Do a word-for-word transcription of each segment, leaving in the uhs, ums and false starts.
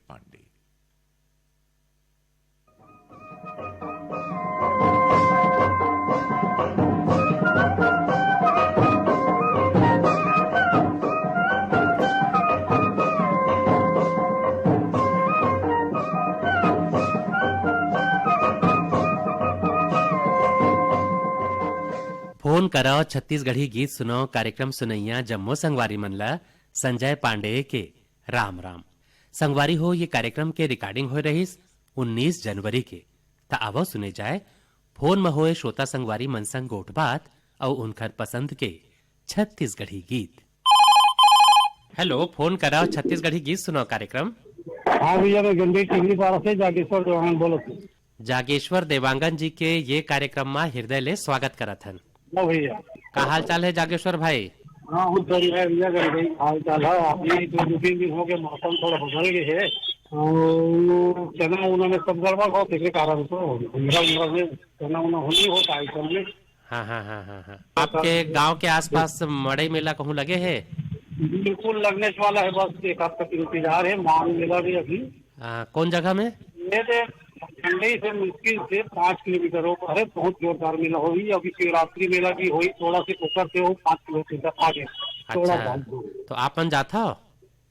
Pandey. Phone करव, छत्तीसगढ़ी गीत सुनव कार्यक्रम सुनइया जम्मो संगवारी मन ल संजय पांडे के राम राम। संगवारी हो, ये कार्यक्रम के recording होए रहिस उन्नीस जनवरी के। त आवव सुने जाए फोन म होए श्रोता संगवारी मन संग गोठ बात अउ उनखर पसंद के छत्तीसगढ़ी गीत। हेलो, फोन करव छत्तीसगढ़ी गीत सुनव कार्यक्रम। हाँ भैया, मैं गंडई टिहरी पारा से जागेश्वर देवांगन बोलत हूँ। जागेश्वर देवांगन जी के ये कार्यक्रम मा हृदय ले स्वागत करत हन। हाँ भैया। का हाल चाल है जागेश्वर भाई? हाँ, बहुत बढ़िया है भैया, गंडई हाल चाल है। अपने ही तो दो तीन दिन हो गए, मौसम थोड़ा बदल गए है, तो चना उना में सब गड़बड़ हो, तेरे कारण तो उमरा उमरा में चना उना होनी हो पाए सब में। हाँ, हाँ, हाँ, हाँ, हाँ। आपके गांव के आसपास मड़ई मेला कहूँ लगे है? बिल्कुल लगने वाला है, बस एक हफ्ता की इंतजार है। मान मेला भी अभी। आ, कौन जगह में? ये दे गंडई से मुश्किल से पाँच किलोमीटर हो, अरे बहुत जोरदार मेला होही। अभी शिवरात्रि मेला भी होही, थोड़ा से ऊपर से हो, पाँच किलोमीटर आगे, थोड़ा अच्छा, बहुत दूर। तो आप मन जाथा?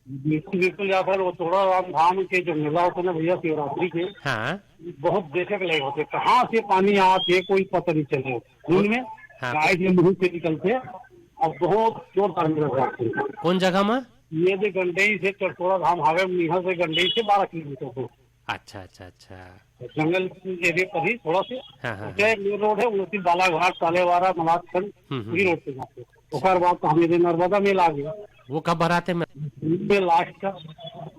बिल्कुल, बिल्कुल जाथा। वो थोड़ा राम धाम के जो मेला होता ना भैया शिवरात्रि के, हाँ। बहुत देखे के लायक होते, कहाँ से पानी आते कोई पता नहीं चले। दिन में हाँ। गाय के मुंह से निकलते, अब बहुत जोरदार मेला होता है। कौन जगह में? ये दे गंडई से चरसोड़ा धाम हावे, यहाँ से गंडई से बारह किलोमीटर दूर। अच्छा, अच्छा, अच्छा। जंगल एरिया पर ही थोड़ा से हाँ, हाँ, ऊंचा हाँ। एक मेन रोड है, उसी बालाघाट, सालेवारा, मलारखंड, हम्म, हम्म। वही रोड पे जाते हैं। ओकर बाद तो हमें नर्मदा मेला आ गया। वो कब भराते में? ये लास्ट का,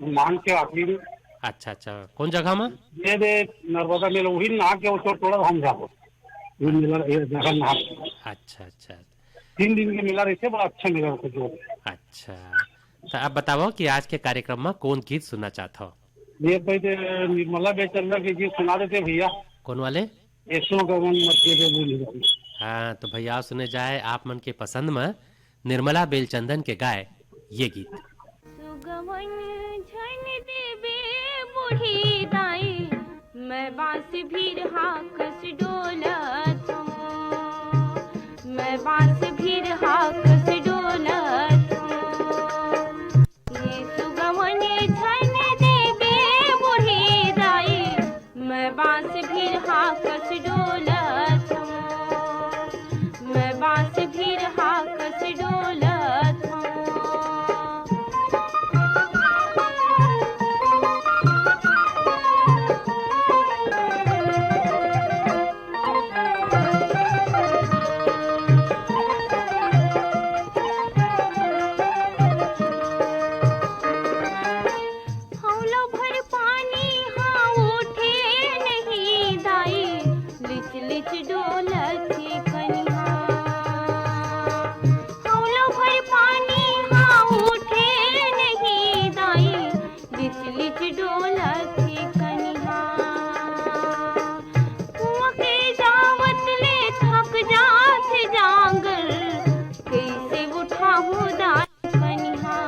माघ के आखिरी में। अच्छा, अच्छा। कौन जगह में? ये दे नर्मदा मेला, वही ना के ऊपर थोड़ा हम जाबो। ये मेला, ये जगन्नाथ। अच्छा, अच्छा। तीन दिन के मेला रहते, बड़ा अच्छा मेला रहता जो। अच्छा, तो आप बताओ कि आज के कार्यक्रम में कौन गीत सुनना चाहत हो? ये पहले निर्मला बेचंदा के गीत सुना देते भैया। कौन वाले? एसो गवन मत दे दे बूढ़ी दाई। हाँ, तो भैया सुने जाए आप मन के पसंद में निर्मला बेलचंदन के गाए ये गीत। सुगवन झन देबे बूढ़ी दाई, मैं बांस भीर हाकस डोलत हूँ, मैं बांस भीर हाकस डोलत हूँ। ये सुगवन झन देबे बूढ़ी दाई, मैं बांस भीर हाकस डोलत हूँ, मैं बांस भीर हाकस डोलत हूँ। हौला भर पानी हा उठे नहीं दाई, लिच लिच डोलत हे कनिहा। हौला भर पानी हा उठे नहीं दाई, लिच लिच डोलत हे कनिहा। कुआं के जावत ले थक जात हे जांगर, कइसे उठाहूं दाई पनिहा।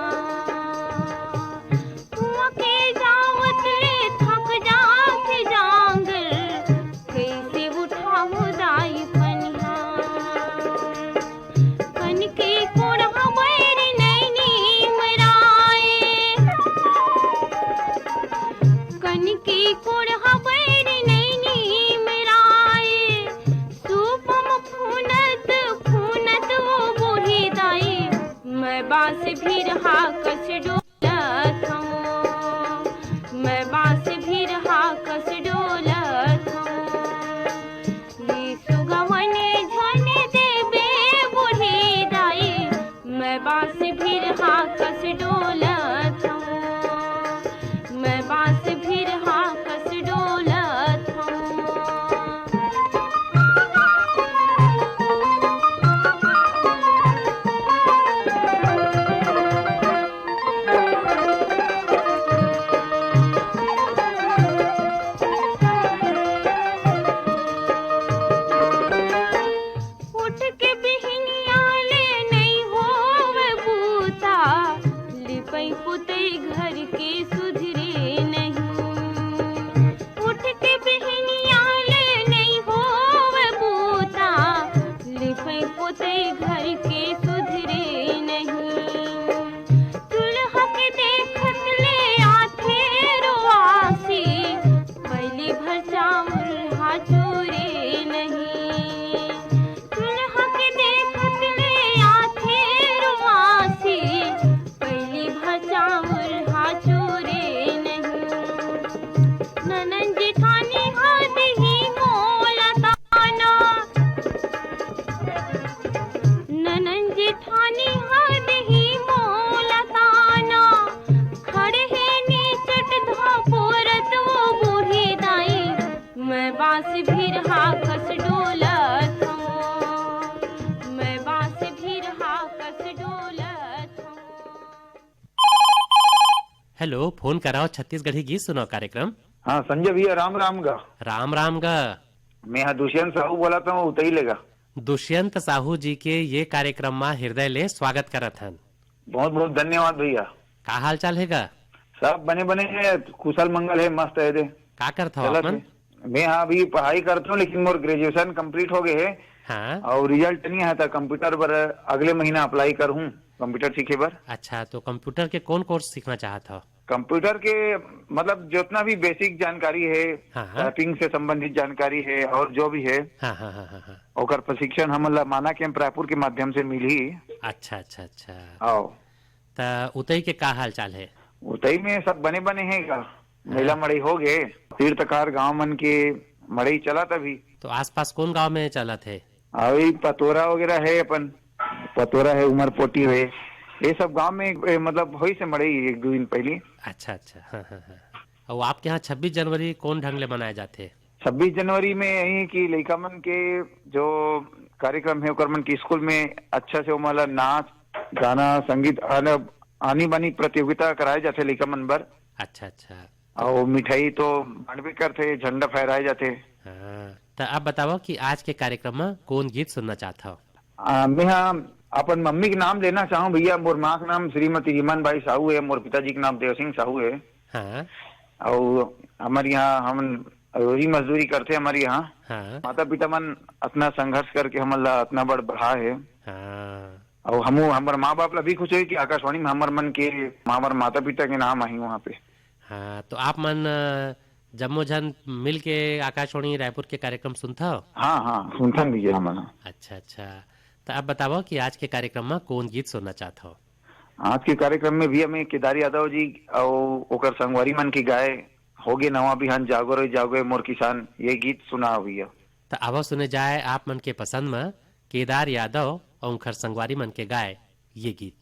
कुआं के जावत ले थक जात हे जांगर, कइसे उठाहूं दाई पनिहा। कनके कोड़हा बैरी नैनी मराए, कनके कोड़हा बैरी नैनी मराए, सूपम फूनत फूनत वो बूढ़ी दाई, मैं बांस भीर हाकस डोलत हूँ, मैं बांस भीर हाकस डोलत हूँ। ये सुगवन झन देबे बूढ़ी दाई, मैं बांस भीर हाकस डोलत हूँ, मैं बांस भीर हाकस डोलत हूँ। उठ के बिहनिया ले नइ होवे बूता, लिपई पुतई घर के सुधरे फोन कराओ, छत्तीसगढ़ी गीत सुनाओ कार्यक्रम। हाँ, संजय भैया, राम राम गा। राम राम गा। मैं हा दुष्यंत साहू बोलत हूँ, उतई ले गा। दुष्यंत साहू जी के ये कार्यक्रम मा हृदय ले स्वागत करत हन। बहुत बहुत धन्यवाद भैया। का हाल चाल हे गा? सब बने बने हे, कुशल मंगल हे, मस्त हे दे। का करत हव चलत आप मन? हे। मैं हा अभी पढ़ाई करत हूँ, लेकिन मोर graduation complete हो गए हे। हाँ। अउ result नहीं आया था computer बर, अगले महीना apply कर हूँ computer सीखे बर। अच्छा, तो computer के कौन course सीखना चाहत हव? Computer के मतलब जितना भी basic जानकारी हे, हाँ, हाँ। Typing से संबंधित जानकारी हे अउ जो भी हे, हाँ, हाँ, हाँ, हाँ, हाँ। ओकर प्रशिक्षण हमन ला माना कैंप रायपुर के माध्यम से मिलही। अच्छा, अच्छा, अच्छा। आओ। त उतई के का हाल चाल हे? उतई में सब बने बने हे गा। हाँ। मेला मड़ई हो गे, तीर्थकार गांव मन के मड़ई चलत अभी। तो आसपास कौन गांव में चलत हे? अभी पतोरा वगैरह हे, अपन पतोरा हे, उमरपोटी हे, ये सब गांव में, ए, मतलब होइस हे मड़ई एक दो दिन पहली। अच्छा, अच्छा, हाँ, हाँ, हाँ। अउ आपके यहाँ छब्बीस जनवरी कौन ढंग ले मनाए जाथे? छब्बीस जनवरी में यही कि लइका मन के जो कार्यक्रम हे, ओकर मन के स्कूल में अच्छा से ओमन ला नाच, गाना, संगीत, आन-, आनी बानी प्रतियोगिता कराए जाथे लइका मन बर। अच्छा, अच्छा। अउ मिठाई तो बांटबे करथे, झंडा फहराए जाथे। हाँ, त आप बतावव कि आज के कार्यक्रम म कौन गीत सुनना चाहत हव? आ, मैं हा अपन मम्मी के नाम लेना चाहूँ भैया। मोर माँ के नाम श्रीमती रिमन बाई साहू हे, मोर पिताजी के नाम देव सिंह साहू हे। हाँ। अउ हमर यहाँ हमन रोजी मजदूरी करथे हमर यहाँ। हाँ। माता पिता मन अतना संघर्ष करके हमन ला अतना बड़ बढ़ा हे। हाँ। अउ हमू, हमर माँ बाप ला भी खुश होई कि आकाशवाणी में हमर मन के, हमर माता पिता के नाम आही वहाँ पे। हाँ, तो आप मन, अ, जम्मो झन मिल के आकाशवाणी रायपुर के कार्यक्रम सुनथव? हाँ, हाँ, सुनथन भैया हमन ह। अच्छा, अच्छा। त आप बतावव कि आज के कार्यक्रम म कौन गीत सुनना चाहत हव? आज के कार्यक्रम में भैया मैं केदार यादव जी अउ ओकर संगवारी मन के गाए होगे नवा बिहान, जागो रे जागो ए मोर किसान, ये गीत सुनाव भैया। त आवा सुने जाए आप मन के पसंद म केदार यादव अउ उनकर संगवारी मन के गाए ये गीत।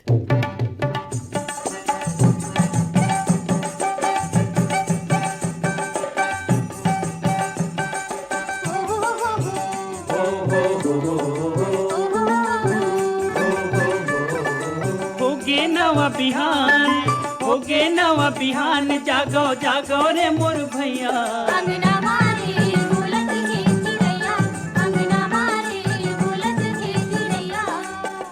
होगे नवा बिहान, होगे नवा बिहान, जागो, जागो रे मोर भैया। अंगना मारे बोलत हे चिरैया, अंगना मारे बोलत हे चिरैया।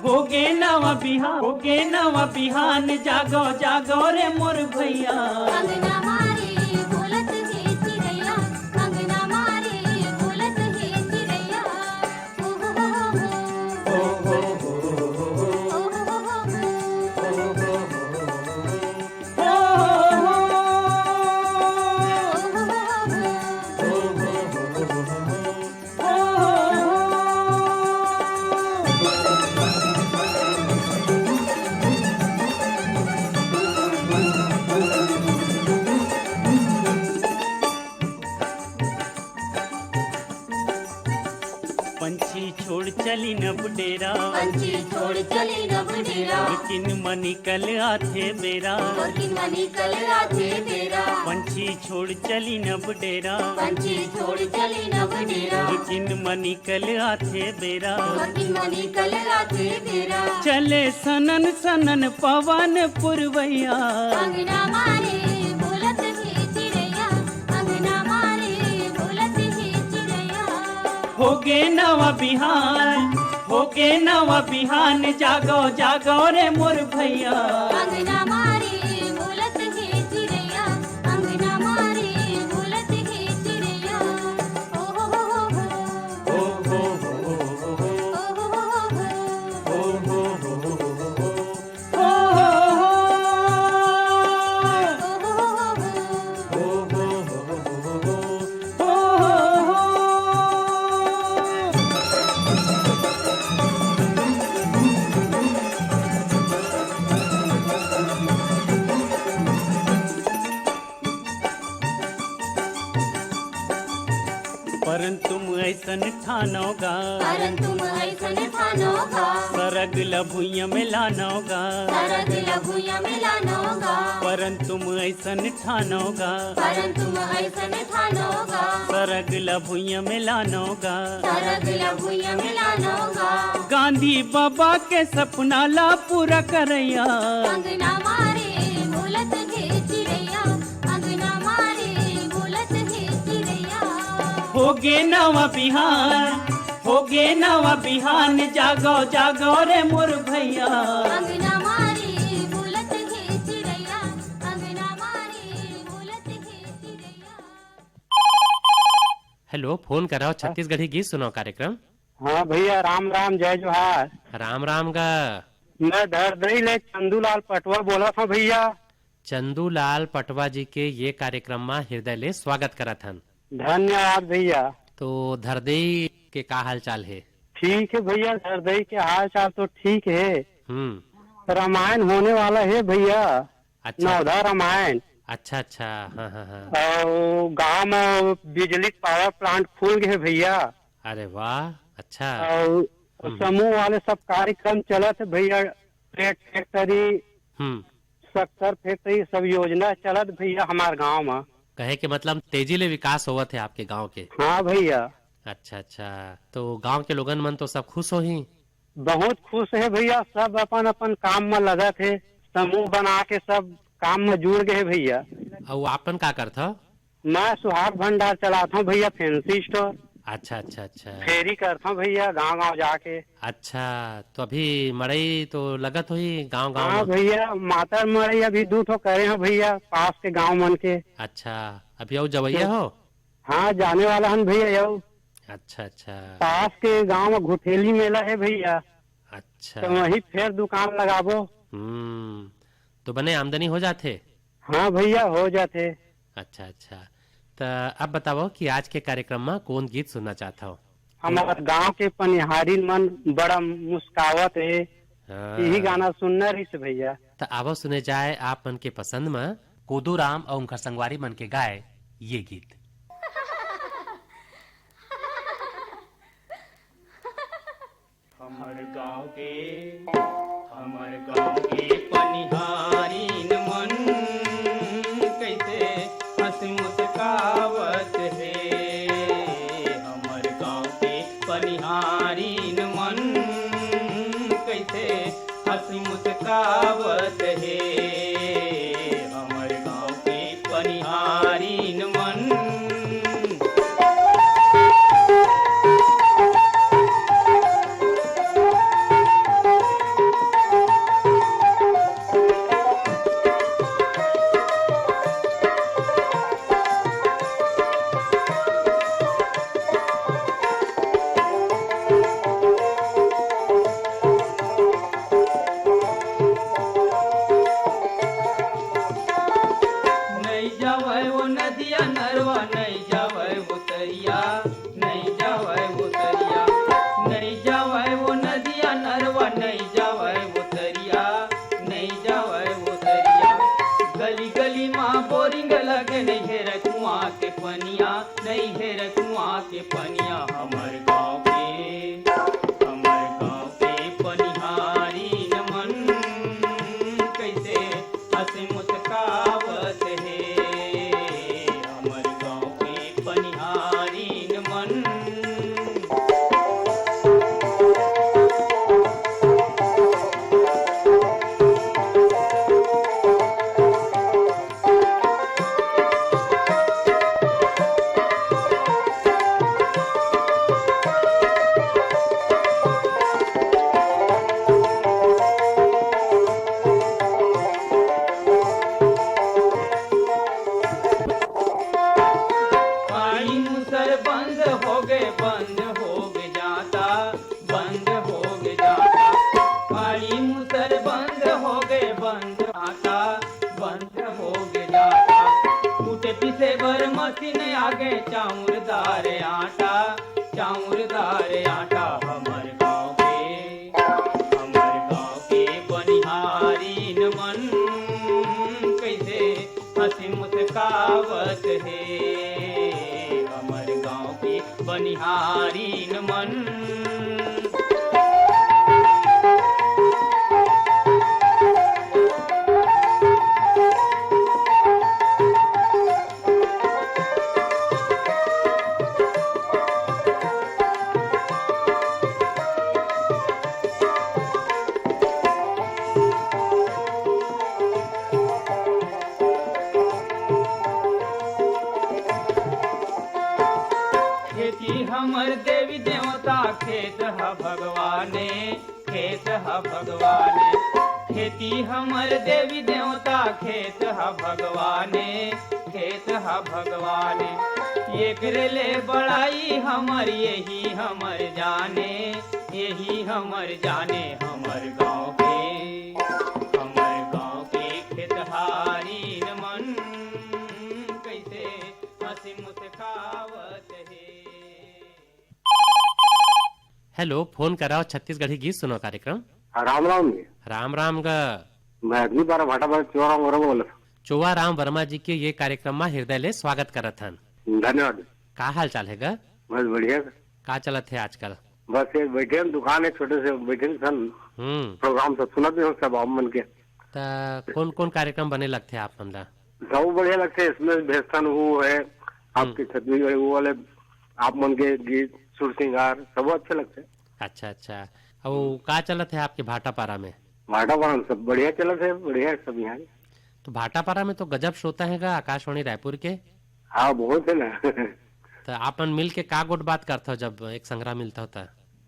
होगे नवा बिहान, होगे नवा बिहान, जागो, जागो रे मोर भैया। अंगना मारे बोलत हे चिरैया, अंगना मारे बोलत हे चिरैया। पंछी छोड़ चली नब डेरा, पंछी छोड़ चली नब डेरा। लेकिन मनी कल आथे बेरा, लेकिन मनी कल आथे बेरा। पंछी छोड़ चली नब डेरा, पंछी छोड़ चली नब डेरा। लेकिन मनी कल आथे बेरा, लेकिन मनी कल आथे बेरा। चले सनन सनन पवन पुरवैया। अंगना मारे बोलत हे चिरैया, अंगना मारे बोलत हे चिरैया। होगे नवा बिहान, होगे नवा बिहान, जागो, जागो रे मोर भैया। अंगना मारे बोलत हे चिरैया, अंगना मारे बोलत हे चिरैया। ओ हो हो हो हो। परन तुम ऐसन ठानो गा, परन तुम ऐसन ठानो गा। सरग ल भुइयां में लानो गा, सरग ल भुइयां में लानो गा। परन तुम ऐसन ठानो गा, परन तुम ऐसन ठानो गा। सरग ल भुइयां में लानो गा, सरग ल भुइयां में लानो गा। गांधी बाबा के सपना ला पूरा करैया। अंगना मारे बोलत हे चिरैया। होगे नवा बिहान, होगे नवा बिहान, जागो, जागो रे मोर भैया। अंगना मारी बोलत हे चिरैया, अंगना मारी बोलत हे चिरैया। हेलो, फोन कराओ छत्तीसगढ़ी गीत सुनाओ कार्यक्रम। हाँ भैया, राम राम, जय जोहार। राम राम गा। मैं धरदई ले चंदूलाल पटवा बोलत हूँ भैया। चंदूलाल पटवा जी के ये कार्यक्रम मा हृदय ले स्वागत करत हन। धन्यवाद भैया। तो धरदई के का हाल चाल हे? ठीक है भैया, धरदई के हाल चाल तो ठीक है। हम्म। रामायण होने वाला है भैया। अच्छा। नवधा रामायण। अच्छा, अच्छा, हाँ, हाँ, हाँ। और गांव में बिजली पावर प्लांट खुल गए भैया। अरे वाह, अच्छा। और हम्म। समूह वाले सब कार्यक्रम चलत है भैया, प्लेट फैक्ट्री, हम्म। शक्कर फैक्ट्री, सब योजना चलत भैया हमार गांव में। कहे के मतलब तेजी ले विकास होवत है आपके गांव के। हाँ भैया। अच्छा, अच्छा, तो गांव के लोगन मन तो सब खुश होही? बहुत खुश है भैया, सब अपन अपन काम में लगत है, समूह बना के सब काम में जुड़ गए भैया। अउ आपन का करथव? मैं सुहाग भंडार चलाथव भैया, फैंसी स्टोर। अच्छा, अच्छा, अच्छा। फेरी करथव भैया, गांव गांव जाके। अच्छा, तो अभी मड़ई तो लगत होही गांव गांव हाँ में? भैया, मातर मड़ई अभी दू ठो करे हो भैया, पास के गांव मन के। अच्छा, अभी अउ जवैया तो हो? हाँ, जाने वाला हन भैया, यौ। अच्छा, अच्छा। पास के गांव में घुठेली मेला है भैया। अच्छा। तो वहीं फेर दुकान लगाबो। हम्म, तो बने आमदनी हो जाथे? हाँ भैया, हो जाथे। अच्छा, अच्छा। त अब बताओ कि आज के कार्यक्रम में कौन गीत सुनना चाहता हो? हमार गांव के पनिहारी मन बड़ा मुस्कावत है, हाँ। यही गाना सुनना रहिस भैया। त आवो सुने जाए आप मन के पसंद में कोदू राम और उनकर संगवारी मन के गाए ये गीत। हमर गांव के, हमर गांव के पनिहारिन मन कइसे हंस मुस्कावत हे। हमर गांव के पनिहारिन मन कइसे हंस मुस्कावत हे। हमर गांव के पनिहारिन मन। नइ जावय वो नदिया नरवा, नइ जावय वो तरिया, नइ जावय वो तरिया, नइ जावय वो नदिया नरवा, नइ जावय वो तरिया, नइ जावय वो तरिया। गली गली मा बोरिंग लगे, नइ हेरय कुआं के पनिया, नइ हेरय कुआं के पनिया। हमर गांव के, हमर गांव के पनिहारिन मन कइसे हंसी मुस्कावत हे। हमर गांव के पनिहारिन मन। पानी मुसर बंद होगे, बंद होगे जाता, बंद होगे जाता। पानी मुसर बंद होगे, बंद आता, बंद होगे जाता। कूटे पीसे बर मशीन आगे, चाउर दार आटा, चाउर दार आटा। हमर गांव के, हमर गांव के बनिहारिन मन कइसे हंसी मुस्कावत हे। हमर गांव के बनिहारिन मन। हमर देवी देवता खेत ह भगवाने, खेत ह भगवाने। खेती हमर देवी देवता खेत ह भगवाने, खेत ह भगवाने। एकरे ले बड़ाई हमर यही हमर जाने, यही हमर जाने। हमर गाँव के, हमर गाँव के खेतहारिन मन कइसे हँसी मुस्कावत हे। हेलो, फोन कराओ छत्तीसगढ़ी गीत सुनो कार्यक्रम। हाँ, राम राम जी। राम राम ग। मैं अग्नि पारा भाटा पारा चोवा राम वर्मा बोलत हूँ। चोवा राम वर्मा जी के ये कार्यक्रम मा हृदय ले स्वागत करत हन। धन्यवाद। का हाल चाल हे ग? बस बढ़िया। का चलत हे आजकल? बस ये बैठे हन, दुकान हे छोटे से, बैठे हन सन। हम्म। प्रोग्राम सब सुनत हन सब आप मन के। त कौन कौन कार्यक्रम बने लगथे आप मन ला? सब बढ़िया लगथे, इसमें भेजथन वो है, आपके हम्म। छत्तीसगढ़ वो वाले, आप मन के गीत, सुर सिंगार, सब अच्छे लगथे। अच्छा, अच्छा। अउ का चलत हे आपके भाटापारा में? भाटापारा में सब बढ़िया चलत हे, बढ़िया हे सब यहाँ। तो भाटापारा में तो गजब श्रोता हे गा आकाशवाणी रायपुर के। हाँ, बहुत हे ना। तो आप मन मिल के का गोठ बात करथव जब एक संघरा मिलथव त?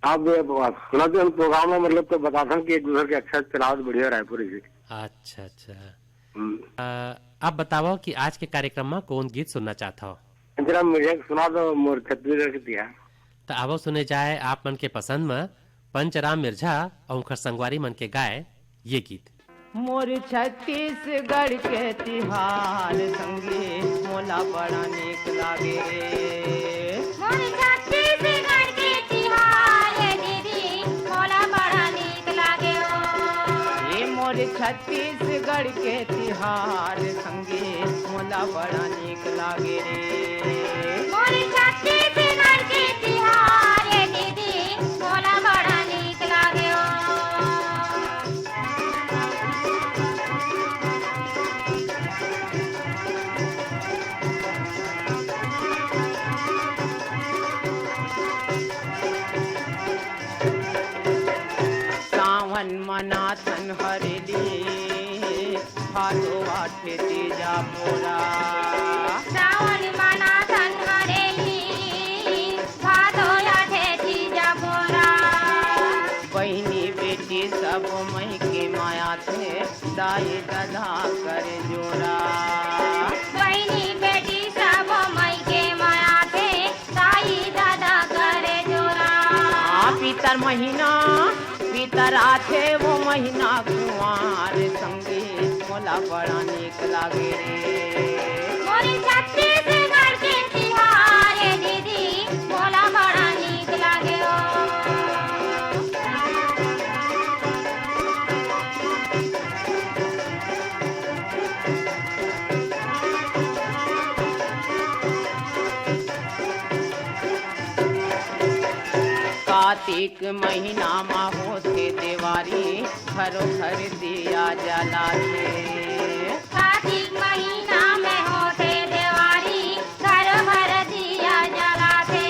आप, आप सुनत हन प्रोग्राम में, मतलब, तो बताथन कि एक दूसर के अच्छा चलावत बढ़िया रायपुर जी। अच्छा, अच्छा। हम्म। अ, अब बतावव कि आज के कार्यक्रम में कौन गीत सुनना चाहत हव? जरा मुझे सुना दो मोर छत्तीसगढ़ के तिहार। त आवव सुने जाए आप मन के पसंद में पंचराम मिर्झा अउ उनकर संगवारी मन के गाए ये गीत। मोर छत्तीसगढ़ के तिहार संगी मोला बड़ा नीक लागे रे। मोर छत्तीसगढ़ के तिहार ए दीदी मोला बड़ा नीक लागे ओ। ए मोर छत्तीसगढ़ के तिहार संगी मोला बड़ा नीक लागे रे। मोर छत्तीसगढ़ के तिहार ए दीदी मोला बड़ा नीक लागे ओ। सावन मनाथन हरेली, भादो आथे तीजा पोरा। सावन मनाथन हरेली, भादो आथे तीजा पोरा। बहिनी बेटी सब मइके माया थे, दाई ददा कर जोरा। बहिनी बेटी सब मइके माया थे, दाई ददा कर जोरा। आ, पितर महीना, पितर आथे वो महीना कुंवार संगी, मोला बड़ा नीक लागे रे। मोर छत्तीसगढ़ के तिहार ए दीदी, मोला बड़ा नीक लागे ओ। कार्तिक महीना मा होथे देवारी, घरो घर दिया जलाथे। कार्तिक महीना में होथे देवारी, घरो घर दिया जलाथे।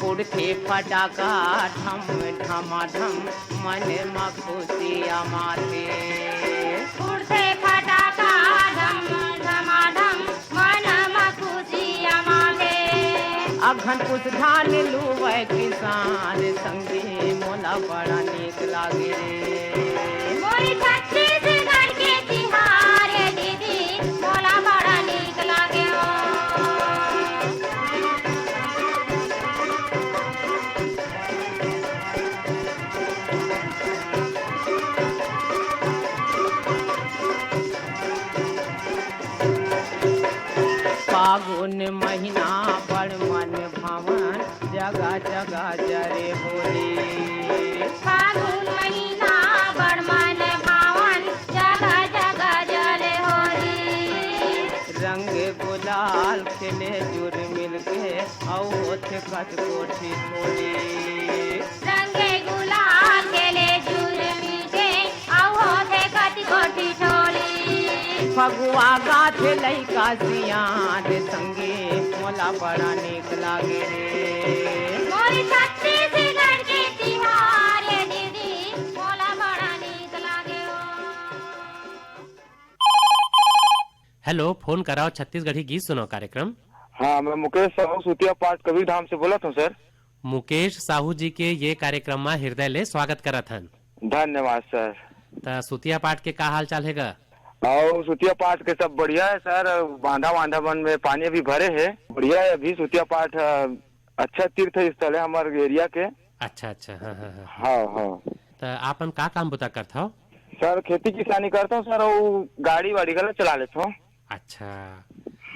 उड़थे फटाका ढम ढमाढम, मन म खुशी अमाथे। उड़थे फटाका ढम ढमाढम, मन म खुशी अमाथे। अघन पुस धान लुवय किसान संगी, मोला बड़ा नीक लागे रे। मोर छत्तीसगढ़ के तिहार ए दीदी, मोला बड़ा नीक लागे ओ। फागुन महीना बड़ मन भावन, जगा जगा जरे होली। फागुन महीना बड़ मन भावन, जगा जगा जरे होली। रंग गुलाल खेले जुर मिलके, अउ होथे कतको ठिठोली। रंग गुलाल खेले जुर मिलके, अउ होथे कतको ठिठोली। फगुआ गाथे लइका सियान संगी, मोला बड़ा नीक लागे रे। मोर छत्तीसगढ़ के तिहार ए दीदी, मोला बड़ा नीक लागे ओ। हेलो, फोन कराओ छत्तीसगढ़ी गीत सुनाओ कार्यक्रम। हाँ, मैं मुकेश साहू, सुतिया पाठ कबीर धाम से बोलत हूँ, सर। मुकेश साहू जी के ये कार्यक्रम मा हृदय ले स्वागत करत हन। धन्यवाद, सर। त सुतिया पाठ के का हाल चाल हे गा? अउ सुतिया पाठ के सब बढ़िया हे, सर। बांधा वांधा मन में पानी अभी भरे हे, बढ़िया हे अभी। सुतिया पाठ, अ, अच्छा तीर्थ स्थल हे हमर एरिया के। अच्छा, अच्छा, हाँ, हाँ, हाँ। हाँ, हाँ। त आपन का काम बुता करत हव? सर, खेती किसानी करत हूँ, सर, अउ गाड़ी वाड़ी घलो चला लेत हूँ। अच्छा।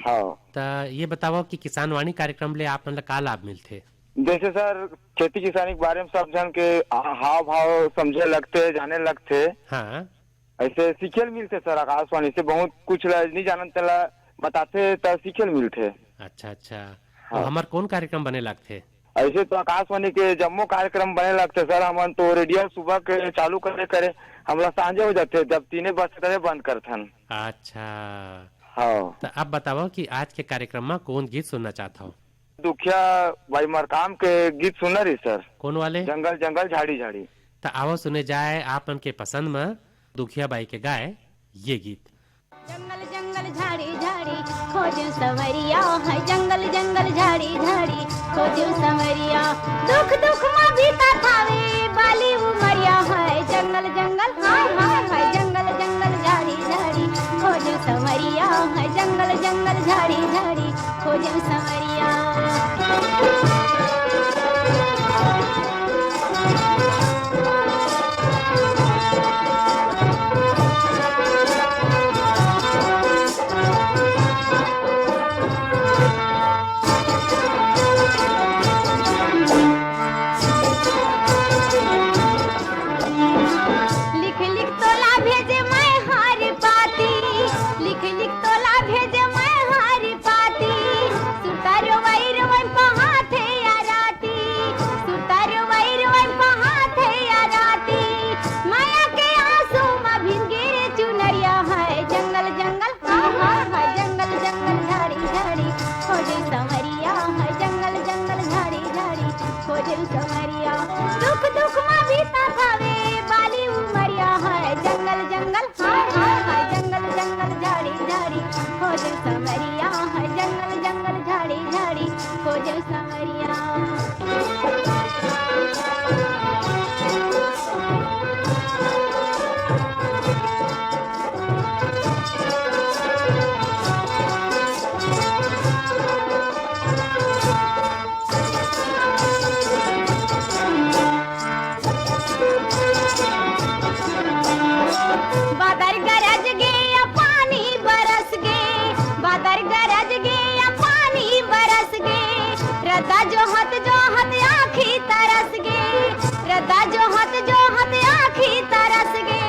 हाँ। त ये बतावव कि किसान वाणी कार्यक्रम ले आप मन ला का लाभ मिलथे? जैसे सर, खेती किसानी के बारे में सब झन के हा-, हाव भाव समझे लगथे, जाने लगथे। हाँ। ऐसे सीखे ल मिलथे सर, आकाशवाणी से बहुत कुछ ला नहीं जानन तेला बताथे त सीखे ल मिलथे। अच्छा, अच्छा। हाँ। तो हमर कौन कार्यक्रम बने लगथे? ऐसे तो आकाशवाणी के जम्मो कार्यक्रम बने लगथे सर, हमन तो रेडियो सुबह के चालू करे करे हमला सांझे हो जाथे, जब तीने बजथे तभे बंद करथन। अच्छा। हाँ। त अब बतावव कि आज के कार्यक्रम मा कौन गीत सुनना चाहत हव? दुखिया बाई मरकाम के गीत सुनना रही सर। कौन वाले? जंगल जंगल झाड़ी झाड़ी। त आवव सुने जाए आप मन के पसंद म दुखिया बाई के गाए ये गीत। जंगल जंगल झाड़ी झाड़ी खोजूं संवरिया, हाय जंगल जंगल झाड़ी झाड़ी खोजूं संवरिया। दुख दुख मा बीतत हावे बाली उमरिया, हाय जंगल जंगल, हाय हाय हाय जंगल जंगल झाड़ी झाड़ी खोजूं संवरिया, हाय जंगल जंगल झाड़ी झाड़ी खोजूं संवरिया। लिख लिख तोला भेजे मैं हर पाती, लिख लिख तोला भेजे मैं हर पाती। सुता रोवई रोवई पहाथे या राती, सुता रोवई रोवई पहाथे या राती। मया के आंसू म भिन गिरे चुनरिया, हाय जंगल जंगल, हाय हाय हाय जंगल जंगल झाड़ी झाड़ी खोजे संवरिया, हाय जंगल जंगल झाड़ी झाड़ी खोजे संवरिया। दुख दुख मा बीतत हावे बाली उमरिया, हाय जंगल जंगल, हाय हाय हाय जंगल जंगल झाड़ी झाड़ी खोजे संवरिया, हाय जंगल जंगल झाड़ी झाड़ी खोजे संवरिया। बादर गरज गे या पानी बरस गे, बादर गरज गे या पानी बरस गे, रद्दा जोहत जोहत आँखी तरस गे, रद्दा जोहत जोहत आँखी तरस गे।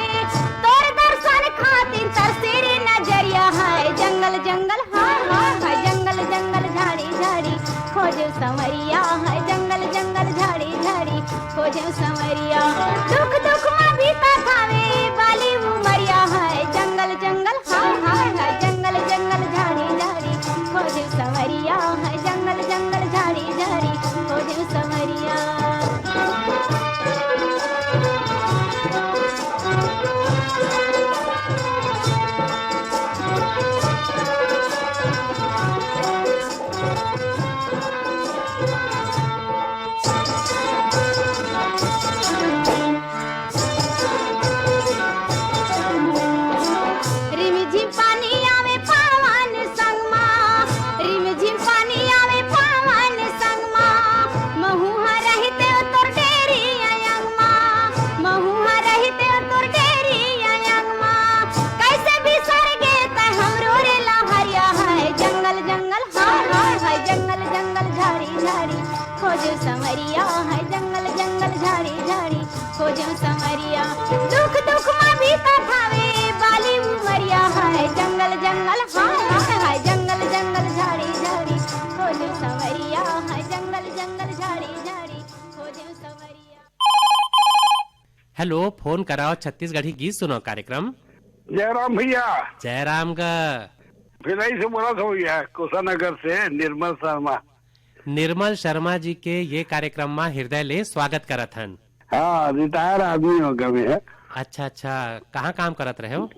तोर दर्शन खातिर तरसे रे नजरिया, हाय जंगल जंगल, हाय हाय हाय जंगल जंगल झाड़ी झाड़ी खोजे संवरिया, हाय जंगल जंगल झाड़ी झाड़ी खोजे संवरिया। दुख दुख मा बीतत हावे बाली उमरिया, हाय जंगल जंगल, हाय हाय हाय जंगल जंगल झाड़ी झाड़ी खोजे संवरिया, हाय जंगल जंगल झाड़ी झाड़ी खोजे संवरिया। रिमझिम पानी आवे पावन संग मा, रिमझिम पानी आवे पावन संग मा, महू ह रहिते तोर डेरी अंग मा, महू ह रहिते तोर डेरी अंग मा। कैसे बिसर गे तै हमरो रे लहरिया, हाय जंगल जंगल, हाय हाय हाय जंगल जंगल झाड़ी झाड़ी खोजे संवरिया, हाय जंगल जंगल झाड़ी झाड़ी खोजे संवरिया। दुख दुख मा बीतत हावे बाली उमरिया, हाय जंगल जंगल, हाय हाय हाय जंगल जंगल झाड़ी झाड़ी खोजे संवरिया, हाय जंगल जंगल झाड़ी झाड़ी खोजे संवरिया। हेलो, फोन कराओ छत्तीसगढ़ी गीत सुनाओ कार्यक्रम। जयराम भैया। जयराम गा। भिलाई से बोलत हूँ भैया, कुशानगर से निर्मल शर्मा। निर्मल शर्मा जी के ये कार्यक्रम मा हृदय ले स्वागत करत हन। हाँ, रिटायर आदमी हो गए हैं। अच्छा, अच्छा, कहाँ काम करत रहे हो?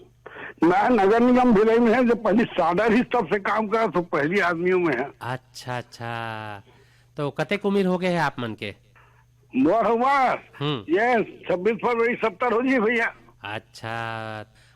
मैं नगर निगम भिलाई में है, जो पहली साडर ही तब से काम करा, तो पहली आदमियों में है। अच्छा, अच्छा। तो कतेक उम्र हो गए है आप मन के? मोर उम्र? हम्म। ये छब्बीस फरवरी सत्तर हो जी भैया। अच्छा,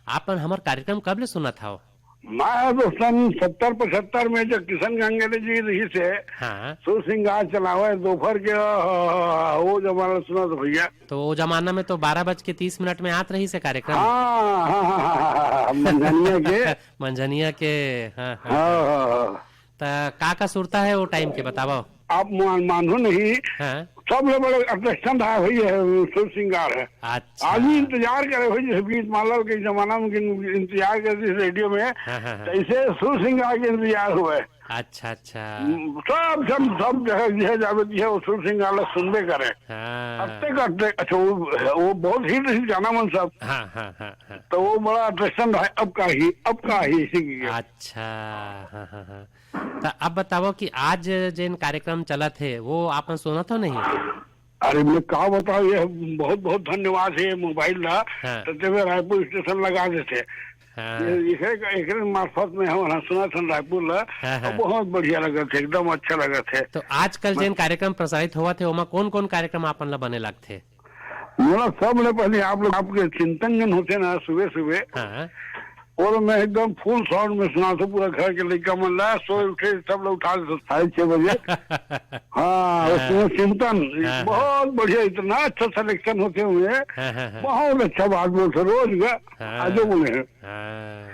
आप मन हमर कार्यक्रम कब ले सुनत हव? मैं तो सन सत्तर पचहत्तर में जब किशन गंगेले जी रही से हाँ। सुर सिंगार चलावे दोपहर के, आहा, वो जमाना सुना तो भैया। तो वो जमाना में तो बारह बज के तीस मिनट में आत रही से कार्यक्रम। हाँ, हाँ, हाँ, हाँ, हाँ, हाँ, मंझनिया के। मंझनिया के, हाँ, हाँ, हाँ, हाँ। हाँ, हाँ। त का का सुरता है वो टाइम के बतावव? आप मान-, मानहू नहीं। हाँ। सबले बड़े अट्रैक्शन रहा भैया है, सुर सिंगार है। अच्छा। आज भी इंतजार करे हो, जैसे गीत माला के जमाना में इंतजार करते थे रेडियो में, हाँ, हाँ, हाँ। तैसे सुर सिंगार के इंतजार हुआ है। अच्छा, अच्छा। हम्म, सब जन, सब जगह जिहे जावे, जिहे वो सुर सिंगार ला सुनबे करे। हाँ। अत्ते करते, अच्छा, वो, वो बहुत हिट हिट गाना मन सब। हाँ, हाँ, हाँ, हाँ। तो वो बड़ा अट्रैक्शन रहा है, अब का ही, अब का ही, इसी की। अच्छा, हाँ, हाँ, हाँ। त अब बतावव कि आज जेन कार्यक्रम चलत हे, वो आप मन सुनत हो नहीं? अरे, मैं का बतावव, ये बहुत बहुत धन्यवाद हे मोबाइल ला, हाँ। त तेमे रायपुर स्टेशन लगा देथे। हाँ। ये एकरे, एकरे मार्फत में हम वहाँ सुनत हन रायपुर ला, हाँ, हाँ। बहुत बढ़िया लगत हे, एकदम अच्छा लगत हे। तो आजकल मैं जेन कार्यक्रम प्रसारित होवत हे, ओमा कौन-कौन कार्यक्रम आप मन ला बने लगथे? मोला सबले पहले आप लोग, आपके चिंतन जन होथे ना सुबह सुबह, हाँ। और मैं एकदम फुल साउंड में सुनाथों, पूरा घर के लइका मन ला, सोए उठे सब लोग उठा देथों साढ़े छह बजे। हाँ, हाँ। उसमें चिंतन, हाँ, हाँ। बहुत बढ़िया, इतना अच्छा सिलेक्शन होथे हुए, हाँ, हाँ, हाँ। बहुत अच्छा बात बोलथे रोज का, हाँ। आजो बोले हैं। हाँ।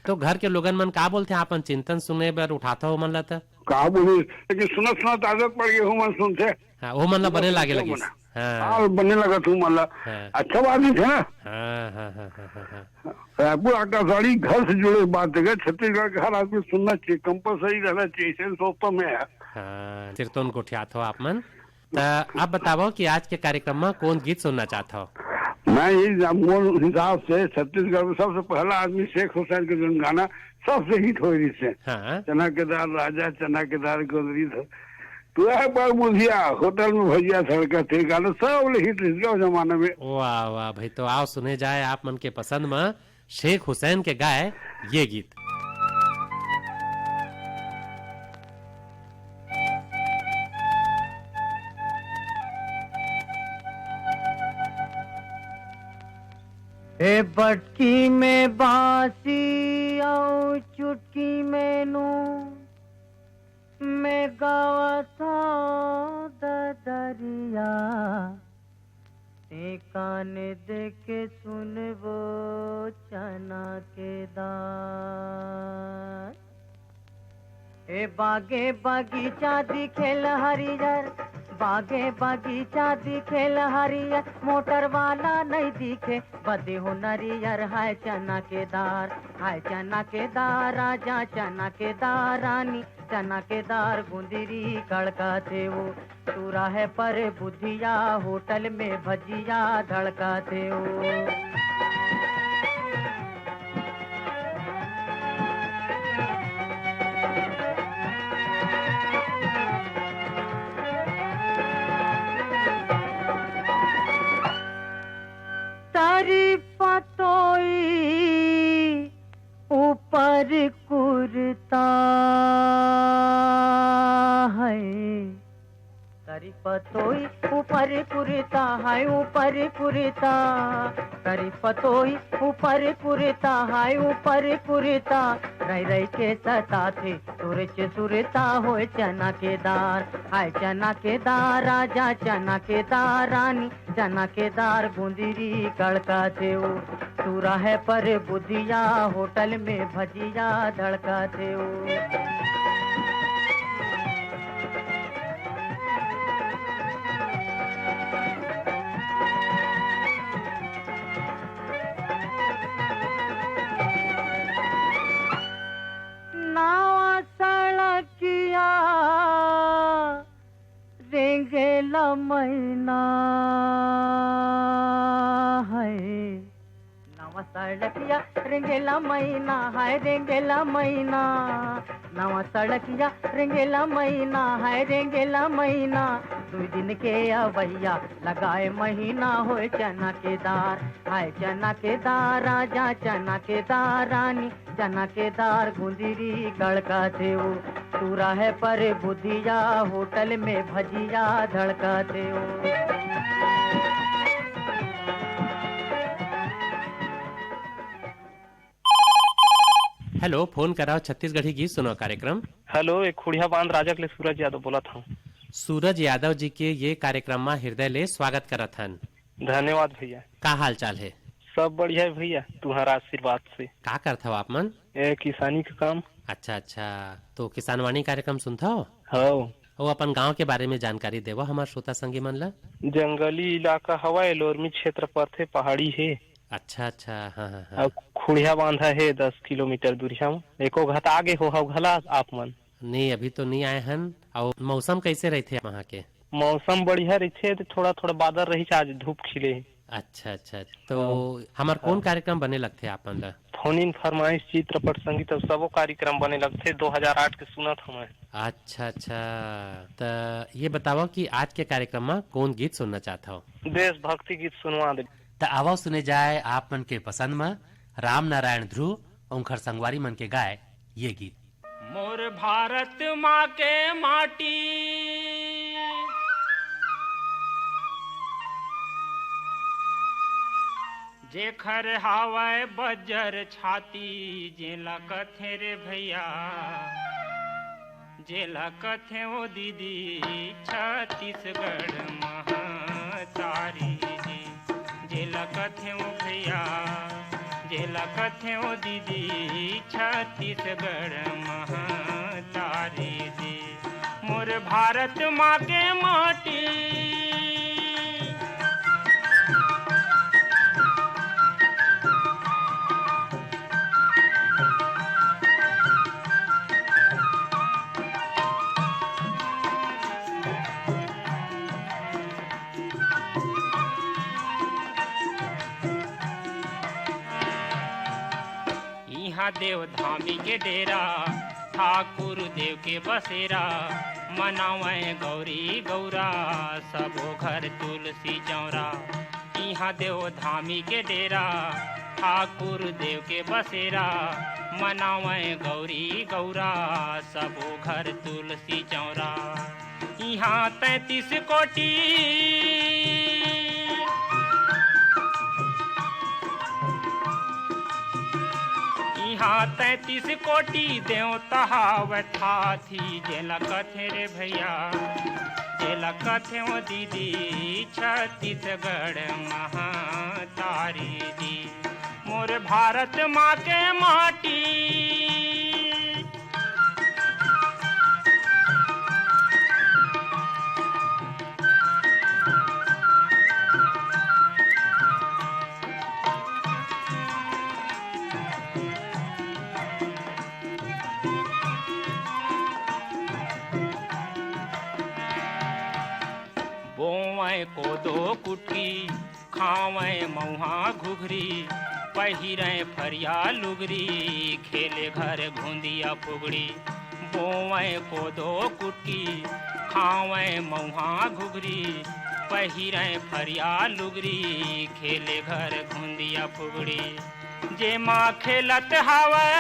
तो घर के लोगन मन का बोलथे, आप मन चिंतन सुने बर उठाथव ओमन ला त? का बोली, लेकिन सुनत सुनत आदत पड़ गई, ओमन सुनथे। हाँ, ओमन ला बने लागे लगिस। हाँ। हाँ, बने लगत हे ओमन ला। हाँ। अच्छा बात ही थे ना। हाँ, हाँ, हाँ, हाँ, हाँ, हाँ। रायपुर आकाशवाणी घर से जुड़े बात है, छत्तीसगढ़ के हर आदमी सुनना चाहिए, कंपलसरी रहना चाहिए, ऐसे सोचता मैं है। हाँ, सिरतोन गोठियाथव आप मन। त अब बतावव कि आज के कार्यक्रम में कौन गीत सुनना चाहत हव? मैं ये मोर हिसाब से छत्तीसगढ़ में सबसे पहला आदमी शेख हुसैन के जोन गाना सबसे हिट होय रहिस हे। हाँ। चना के दार राजा, चना के दार गोदरी धर, तू है पर बुधिया, होटल में भजिया धड़का थे, गाना सब ले हिट रहिस हे ओ जमाना में। वाह, वाह भाई, तो आओ सुने जाए आप मन के पसंद में शेख हुसैन के गाए ये गीत। ए बटकी में बासी अउ चुटकी में नून, मैं गावत हौं ददरिया, तें कान दे के सुनबो चना के दार। ए बागे बगीचा दिखेल हरियर, बागे बगीचा दिखेल हरियर, मोटर वाला नहीं दिखे, बदे हो नरियर, हाय चना के दार, हाय चना के दार, राजा चना के दार, रानी चना के दार, गुंदरी कड़का थे वो, तू रहे पर बुधिया, होटल में भजिया धड़का थे वो। तारी पतोई ऊपर कुर्ता है। करी पतोई ऊपर कुर्ता है, ऊपर कुर्ता। करी पतोई ऊपर कुर्ता है, ऊपर कुर्ता। रह रह के सताथे सुरच सुरता होय चना के दार। हाय चना के दार, राजा चना के दार, रानी चना के दार, गुंदरी कड़का थे वो। तू रहे पर बुधिया, होटल में भजिया धड़का थे वो। नवा सड़किया रेंगेला मैना है। नवा सड़किया रेंगेला मैना है, रेंगेला मैना। नवा सड़किया रेंगेला मैना है, रेंगेला मैना। दुई दिन के अवैया, लगाए महीना होए चना के दार। हाय चना के दार राजा, चना के दार रानी, चना के दार गुंदरी गड़काथे ओ। तू रहे पर बुधिया, होटल में भजिया धड़काथे ओ। हेलो, फोन कराओ छत्तीसगढ़ी गीत सुनाओ कार्यक्रम। हेलो, एक खुड़िया बांध राजक ले सूरज यादव बोलत हूँ। सूरज यादव जी के ये कार्यक्रम मा हृदय ले स्वागत करत हन। धन्यवाद भैया। का हाल चाल हे? सब बढ़िया हे भैया, तुम्हारा आशीर्वाद से। का करत हव आप मन? ए, किसानी के काम। अच्छा, अच्छा, तो किसानवाणी कार्यक्रम सुनथव? हव। अउ अपन गांव के बारे में जानकारी देवा हमार श्रोता संगी मन ला। जंगली इलाका हवय, लोरमी क्षेत्र परथे, पहाड़ी हे। अच्छा, अच्छा, हाँ, हाँ, हाँ। अउ खुड़िया बांधा हे दस किलोमीटर दूरिया म। एको घत आगे हो हव घला आप मन? नहीं, अभी तो नहीं आए हन। अउ मौसम कैसे रहिथे वहाँ के? मौसम बढ़िया रहिथे, तो थोड़ा-थोड़ा बादल रहिस, आज धूप खिले हे। अच्छा, अच्छा। तो हाँ। हमर कौन हाँ। कार्यक्रम बने लगथे आप मन ला? फोन इन फरमाइश, चित्रपट, संगीत, अउ सबो कार्यक्रम बने लगथे। दो हज़ार आठ के सुनत हवं मैं। अच्छा, अच्छा। त ये बतावव कि आज के कार्यक्रम म कौन गीत सुनना चाहत हव? देशभक्ति गीत सुनवा दे। त आवव सुने जाए आप मन के पसंद म राम नारायण ध्रुव, उनखर संगवारी मन के गाए ये गीत। मोर भारत माँ के माटी, जेखर हावय बज्जर छाती, जेला कथे रे भैया, जेला कथे ओ दीदी छत्तीसगढ़ महतारी जी। जेला कथेंव भैया, जेला कथेंव दीदी, छत्तीसगढ़ महतारी जी, मोर भारत माँ के माटी। इहाँ देव धामी के डेरा, ठाकुर देव के बसेरा, मनावय गौरी गौरा, सबो घर तुलसी चौरा। इहाँ देव धामी के डेरा, ठाकुर देव के बसेरा, मनावय गौरी गौरा, सबो घर तुलसी चौरा। इहाँ तैंतीस कोटि, इहाँ तैंतीस कोटि देवता हावय ठाठी, जेला कथे रे भैया, जेला कथे ओ दीदी, छत्तीसगढ़ महतारी जी, मोर भारत माँ के माटी। बोवय कोदो कुटकी, खावय मउहा घुघरी, पहिरय फरिया लुगरी, खेले घर घुंदिया फुगड़ी। बोवय कोदो कुटकी, खावय मउहा घुघरी, पहिरय फरिया लुगरी, खेले घर घुंदिया फुगड़ी। जेमा खेलत हावय,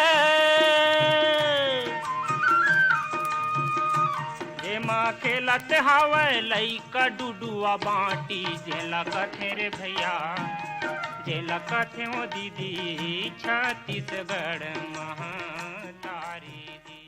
जेमा खेलत हावय लइका डुडुआ बाटी, जेला कथे रे भैया, जेला कथे ओ दीदी, छत्तीसगढ़ महतारी जी।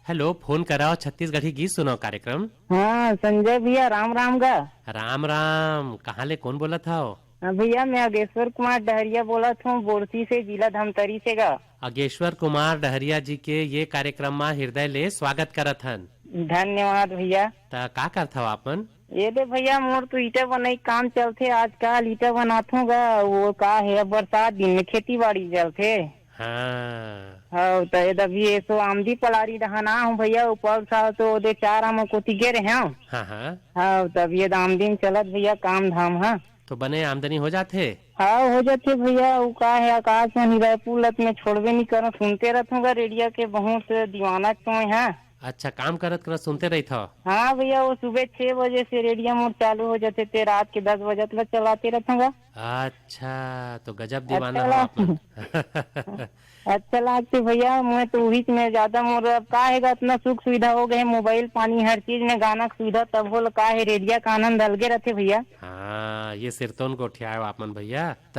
हेलो, फोन कराओ छत्तीसगढ़ी गीत सुनाओ कार्यक्रम। हाँ, संजय भैया, राम राम गा। राम राम, कहाँ ले कौन बोलत हव? हाँ भैया, मैं अगेश्वर कुमार डहरिया बोलत हूँ, बोरसी से, जिला धमतरी से गा। अगेश्वर कुमार डहरिया जी के ये कार्यक्रम मा हृदय ले स्वागत करत हन। धन्यवाद भैया। त का करत हव आप मन? ये दे भैया, मोर तो ईटा बनई काम चलथे आजकल, ईटा बनाथों गा। वो का हे, अब बरसात दिन में खेती बाड़ी चलथे। हाँ। हव, त ये दे अभी एसो आमदी पलारी डहन आ हूँ भैया, ऊपर साल तो ओदे चार आमा कोती गे रहे हूँ। हाँ, हाँ। हव, त अभी ये दे आमदी में चलत भैया काम धाम, हाँ। तो बने आमदनी हो जाथे? हव, हो जाथे भैया। वो का हे, आकाशवाणी रायपुर लत में छोड़बे नहीं करत, सुनते रहत हूँ गा रेडिया के, बहुत दीवाना तो मैं, हाँ। अच्छा, काम करत करत सुनते रहिथव? हाँ भैया, वो सुबह छह बजे से रेडियो मोर चालू हो जाथे, ते रात के दस बजे तक चलाते रहथंव गा। अच्छा, तो गजब दीवाना हो आप मन। अच्छा लागथे भैया, मैं तो उहीच में ज्यादा मोर अब का हे गा, इतना सुख सुविधा हो गए, मोबाइल पानी हर चीज में गाना के सुविधा, तब होल का हे, रेडियो का आनंद अलगे रहथे भैया। हाँ, ये सिरतोन गोठियाए हो आप मन भैया। त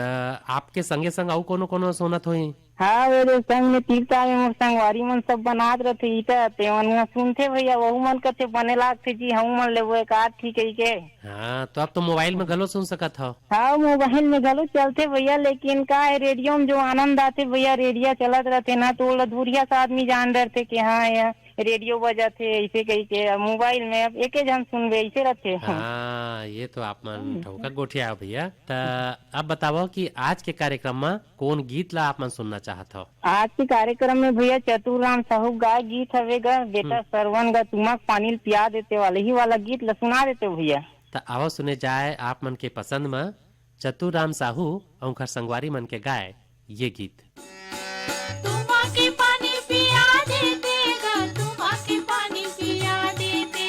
आपके संगे संग अउ कोनो कोनो सुनत होही? हाँ, वो जो संग में तीरता में मोर संगवारी मन सब बनात रथे ईटा, ते मन सुनथे भैया, वहू मन कथे बने लागथे जी, हमू मन लेबो एक आध ठी कहिके। हाँ, तो अब तो मोबाइल में घलो सुन सकत हव। हाँ, मोबाइल में घलो चलथे भैया, लेकिन का हे, रेडियो में जो आनंद आथे भैया, रेडियो चलत रथे ना, तो ओला दूरिहा से आदमी जान डरथे कि हाँ, ये रेडियो बजत हे, ऐसे कहिके। अब मोबाइल में अब एके झन सुनबे, ऐसे रथे। हाँ, ये तो आप मन हम्म। ठौका गोठिया हो भैया। त अब बतावव कि आज के कार्यक्रम म कोन गीत ला आप मन सुनना चाहत हव? आज के कार्यक्रम में भैया चतुर राम साहू गाय गीत हवे गा, बेटा हम्म। सरवन गा तुमक पानी ल पिया देते वाले ही वाला गीत ला सुना देते भैया। त आवव सुने जाए आप मन के पसंद म चतुर राम साहू अउ उनकर संगवारी मन के गाय ये गीत। तुमा के पानी पिया देते गा, तुमा के पानी पिया देते।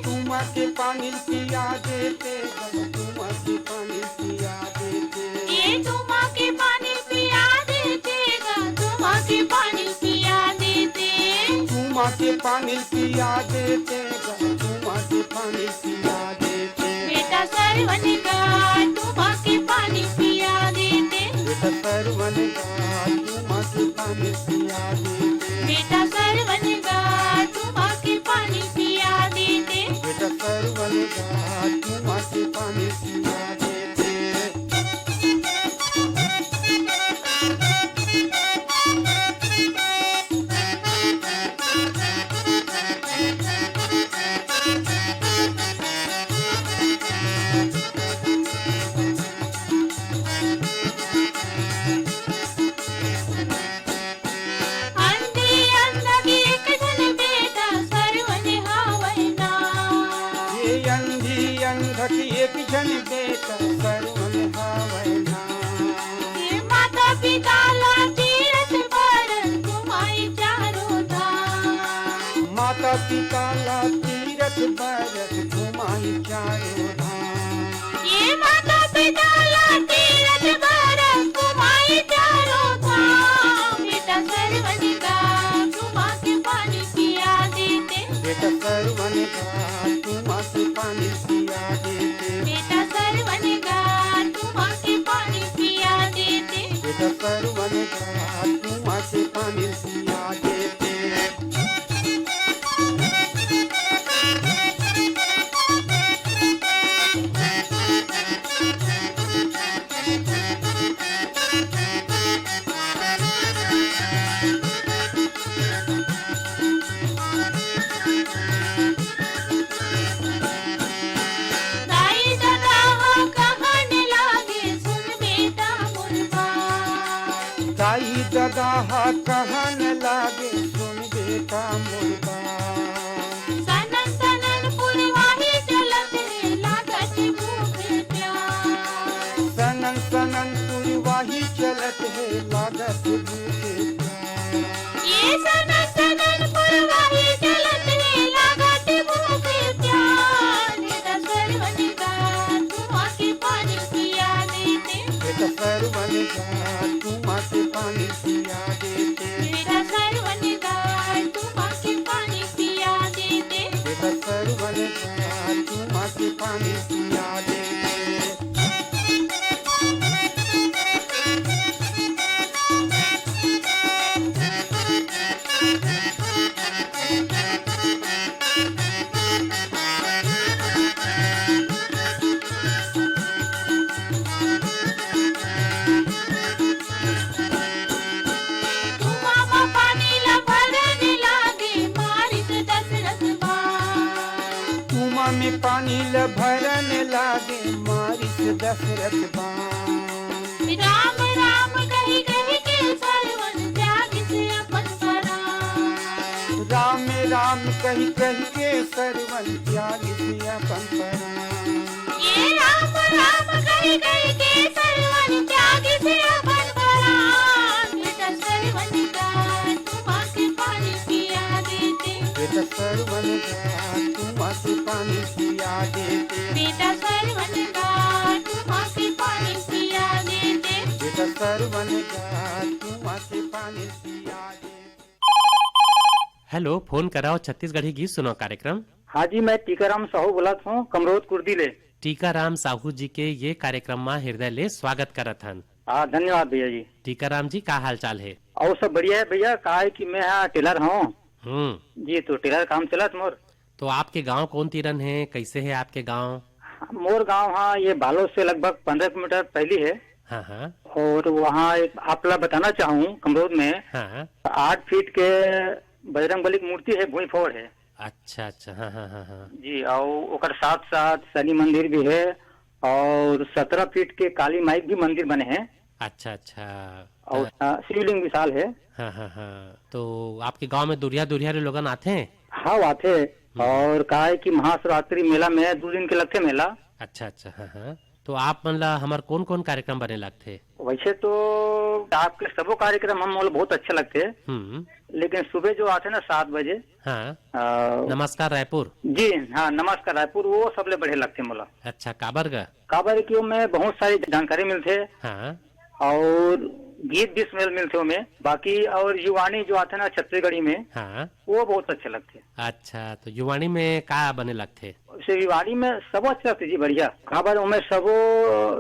तुमा के पानी पिया देते गा, तुमा के पानी पिया देते। ये तुमा के पानी पिया देते गा, तुमा के पानी पिया देते। तुमा के पानी पिया देते गा, तुमा के पानी पिया देते। बेटा सरवन गा, तुमा के पानी पिया देते। बेटा सरवन गा, तुमा के पानी पिया देते। बेटा सरवन गा, तुमा के पानी पिया देते। बेटा सरवन गा, तुमा के पानी पिया देते। अंधी अंधा के एक झन बेटा सरवन हावय ना। ये अंधी अंधा के एक झन बेटा सरवन हावय ना। ये माता पिता ला तीरथ बर घुमाई चारों धाम। माता पिता ला तीरथ बर घुमाई चारों धाम। ये माता पिता ला तीरथ बर घुमाई चारों धाम। बेटा सरवन गा, तुमा के पानी पिया देते। बेटा सरवन गा, तुमा के पानी पिया देते। बेटा सरवन गा, तुमा के पानी पिया देते। बेटा सरवन गा, तुमा के पानी पिया देते। दाई ददा ह कहन लागे, सुन बेटा मोर बात। दाई ददा ह कहन लागे, सुन बेटा मोर बात। सनन सनन पुरवाही चलत हे, लागत भूख प्यास। सनन सनन पुरवाही चलत हे, लागत भूख प्यास। ये सनन सनन पुरवाही चलत हे, लागत भूख प्यास। बेटा सरवन गा, तुमा के पानी पिया देते। बेटा सरवन गा, तुमा के पानी पिया देते। बेटा सरवन गा, तुमा के पानी पिया देते। बेटा सरवन गा, तुमा के पानी पिया देते। कुआं म पानी ल भरन लागे, मारिस दशरथ बाण। कुआं में पानी ल भरन लागे, मारिस दशरथ बाण। राम राम कहि कहि के सरवन त्यागिस अपन परान। राम राम कहि कहि के सरवन त्यागिस अपन परान। ये राम राम कहि कहि के सरवन त्यागिस अपन परान। बेटा सरवन गा, तुमा के पानी पिया देते। बेटा सरवन गा, तू माँ के पानी पिया देते। बेटा सरवन गा, तू माँ के पानी पिया देते। बेटा सरवन गा, तू माँ के पानी पिया देते। हेलो, फोन कराओ छत्तीसगढ़ी गीत सुनाओ कार्यक्रम। हाँ जी, मैं टीकाराम साहू बोलत हूँ, कमरोद कुर्दी ले। टीकाराम साहू जी के ये कार्यक्रम मा हृदय ले स्वागत करत हन। हाँ, धन्यवाद भैया जी। टीकाराम जी, का हाल चाल हे? और सब बढ़िया है भैया, का है कि मैं हाँ टेलर हूँ। हम्म। जी, तो टेलर काम चलत मोर। तो आपके गांव कौन तीरन है, कैसे है आपके गांव? मोर गांव हाँ, ये बालोद से लगभग पन्द्रह किलोमीटर पहली है। हाँ, हाँ। और वहाँ एक आपला बताना चाहूँ, कमरोद में हाँ। आठ फीट के बजरंग बली की मूर्ति है, भुईं फोड़ है। अच्छा, अच्छा, हाँ, हाँ, हाँ, हाँ। जी, और ओकर साथ साथ शनि मंदिर भी है और सत्रह फीट के काली माई भी मंदिर बने हैं। अच्छा, अच्छा। और, त- अ, शिवलिंग विशाल है। हाँ, हाँ, हाँ। तो आपके गांव में दुरिहा दुरिहा ले लोगन आथे? हाँ, आथे। हम्म। और का है कि महाशिवरात्रि मेला में दो दिन के लगथे मेला। अच्छा, अच्छा, हाँ, हाँ। तो आप मन ला हमर कौन कौन कार्यक्रम बने लगथे? वैसे तो आपके सबो कार्यक्रम हम मोला बहुत अच्छा लगथे, हम्म। लेकिन सुबह जो आथे ना सात बजे, हाँ। अ, नमस्कार रायपुर। जी हाँ, नमस्कार रायपुर, वो सबले बढ़िया लगथे मोला। अच्छा, काबर गा? काबर कि ओमे बहुत सारी जानकारी मिलथे। हाँ। और गीत भी सुने मिलथे ओमे। बाकी और युवाणी जो आथे ना छत्तीसगढ़ी में, हाँ। वो बहुत अच्छा लगथे। अच्छा, तो युवाणी में का बने लगथे? वैसे युवाणी में सबो अच्छा लगथे जी, बढ़िया। काबर ओमे सबो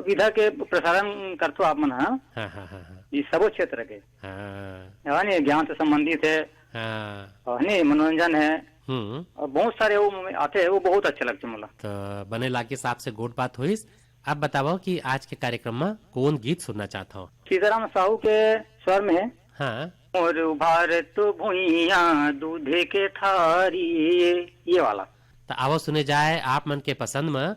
विधा के प्रसारण करथो आप मन, हाँ? हाँ, हाँ, हाँ, हाँ। ये सबो क्षेत्र के। हाँ। है नी, ज्ञान से संबंधित है। हाँ। और नहीं, मनोरंजन है। हम्म। और बहुत सारे वो में आथे, वो बहुत अच्छा लगथे मोला। तो बने लागिस आपसे गोठ बात होइस। अब बतावव कि आज के कार्यक्रम म कौन गीत सुनना चाहत हव? सीताराम साहू के स्वर में है। हाँ। मोर भारत भुइयां दूध के थारी, ये वाला। त आवव सुने जाए आप मन के पसंद म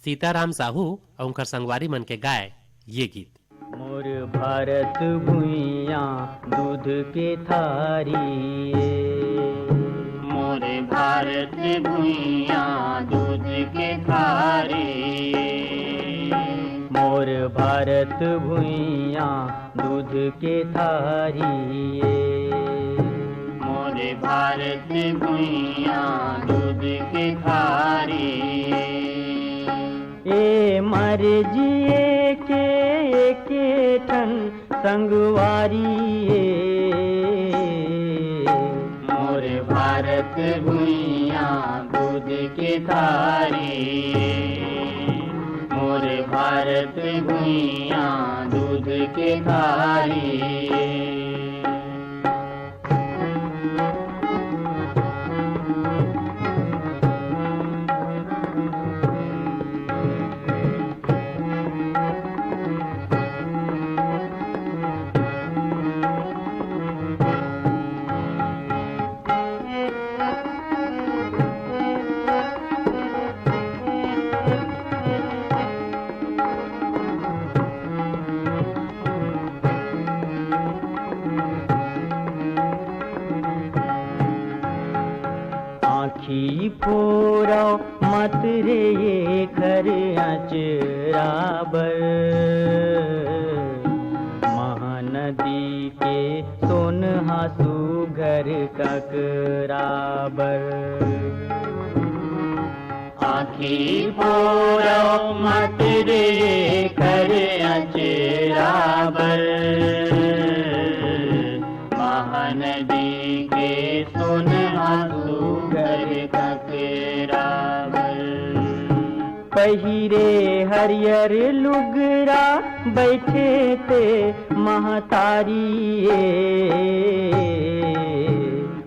सीताराम साहू अउ उनकर संगवारी मन के गाए ये गीत। मोर भारत भुइयां दूध के थारी ए। मोर भारत भुइयां दूध के थारी ए। मोर भारत भुइयां दूध के थारी ए। मोर भारत भुइयां दूध के थारी ए। ए मर जिए के एके ठन संगवारी ए। मोर भारत भुइयां दूध के थारी ए। मोर भारत भुइयां दूध के थारी ए। आँखी फोरव मत रे एखर अँचरा बर, महानदी के सोनहा सुघर ककरा बर। आँखी फोरव मत रे एखर अँचरा बर, महानदी के सोनहा सुघर ककरा बर। पहिरे हरियर लुगरा बइठे ते महतारी ए।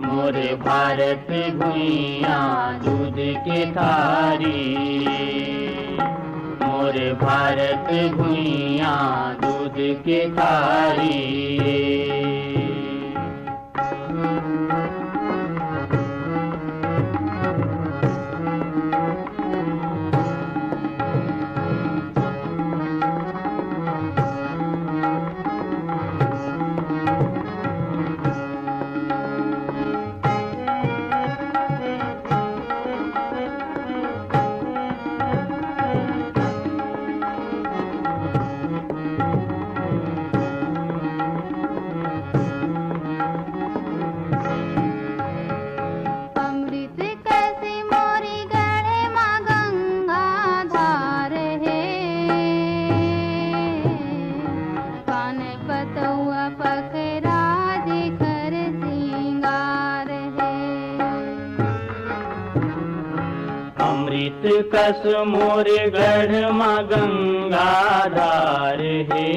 मोर भारत भुइयां दूध के थारी, मोर भारत भुइयां दूध के थारी। इत कस मोर गढ़ म गंगाधार हे,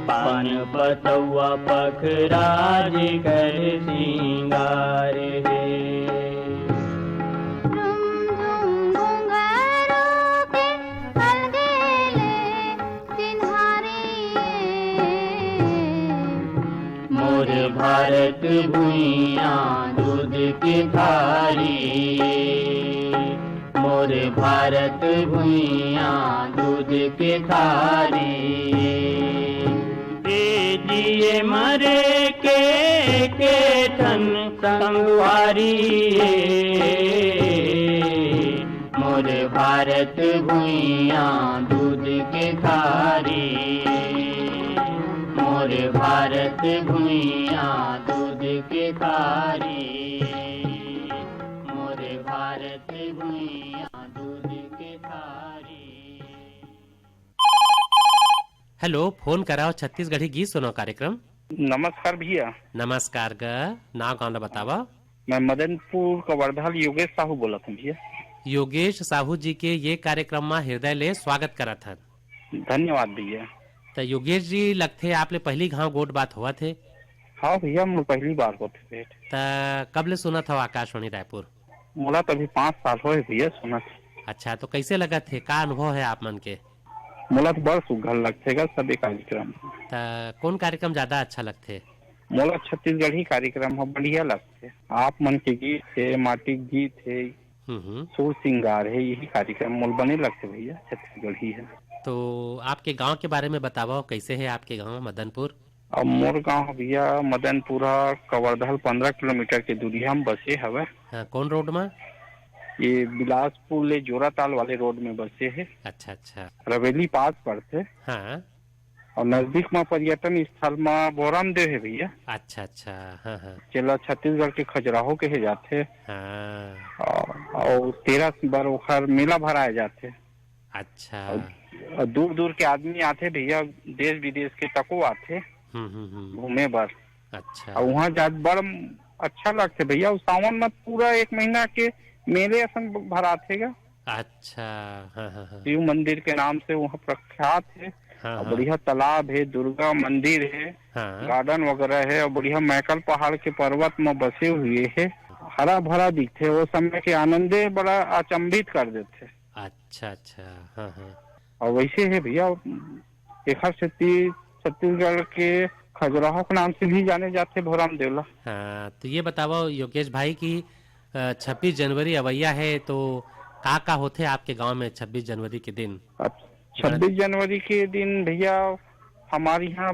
पान पतौआ पखराज कर सिंगार हे। रुमझुम घुंघरू के अलगे ले चिन्हारी। मोर भारत भुइयां दूध के थारी, मोर भारत भुइयां दूध के थारी। ए जिए मरे के, के ठन संगवारी ए। मोर भारत भुइयां दूध के थारी, मोर भारत भुइयां दूध के थारी, मोर भारत भुइयां दूध के थारी। हेलो, फोन कराओ छत्तीसगढ़ी गीत सुनाओ कार्यक्रम। नमस्कार भैया। नमस्कार ग, नाव गांव ला बतावा। मैं मदनपुर कवर्धा ले योगेश साहू बोलत हूँ भैया। योगेश साहू जी के ये कार्यक्रम मा हृदय ले स्वागत करत हन। धन्यवाद भैया। त योगेश जी, लगथे आप ले पहली घाव गोठ बात होवत हे। हाँ भैया, मोर पहली बार होत हे भेंट। त कब ले सुनत हव आकाशवाणी रायपुर? मोला तो अभी पाँच साल होए भैया सुनत। अच्छा, तो कैसे लगत हे, का अनुभव है आप मन के? मोला तो बड़ सुघर लगथे गा सबे कार्यक्रम। त कौन कार्यक्रम ज्यादा अच्छा लगथे? मोला छत्तीसगढ़ी कार्यक्रम ह बढ़िया लगथे। आप मन के गीत हे, माटी के गीत हे, हम्म, हम्म। सुर सिंगार हे, यही कार्यक्रम मोला बने लगथे भैया, छत्तीसगढ़ी हे। तो आपके गांव के बारे में बतावव, कैसे हे आपके गांव मदनपुर? अब मोर गांव ह भैया मदनपुर ह कवर्धा ले पंद्रह किलोमीटर के दूरिहा म बसे हवय। हाँ, कौन रोड मा? ये बिलासपुर ले जोराताल वाले रोड में बसे हे। अच्छा, अच्छा। रवेली पास पड़थे। हाँ। और नजदीक म पर्यटन स्थल म भोरमदेव हे भैया। अच्छा, अच्छा, हाँ, हाँ। जेला छत्तीसगढ़ के खजुराहो कहे जाथे। हाँ। और, और तेरह बर ओखर मेला भराए जाथे। अच्छा। और, और दूर दूर के आदमी आथे भैया, देश विदेश के तको आथे हम्म, हम्म, हम्म। घूमे बर। अच्छा। और वहाँ जात बड़ अच्छा लगथे भैया। और सावन में पूरा एक महीना के मेले असन भराथे गा। अच्छा, हाँ, हाँ, हाँ। शिव मंदिर के नाम से वहाँ प्रख्यात हे। हाँ, और हाँ। बढ़िया तालाब हे, दुर्गा मंदिर हे, हाँ। गार्डन वगैरह हे और बढ़िया मैकल पहाड़ के पर्वत में बसे हुए हे। हरा भरा दिखथे, वो समय के आनंदे बड़ा अचंभित कर देथे। अच्छा, अच्छा, हाँ, हाँ। और वैसे हे भैया, एखर सेती छत्तीसगढ़ के खजुराहो के नाम से भी जाने जाथे भोरमदेव ला। हाँ, तो ये बतावव योगेश भाई कि, अ, छब्बीस जनवरी अवइया हे, तो का-का होथे आपके गांव में छब्बीस जनवरी के दिन? अच्छा, छब्बीस जनवरी के दिन भैया, हमारे यहाँ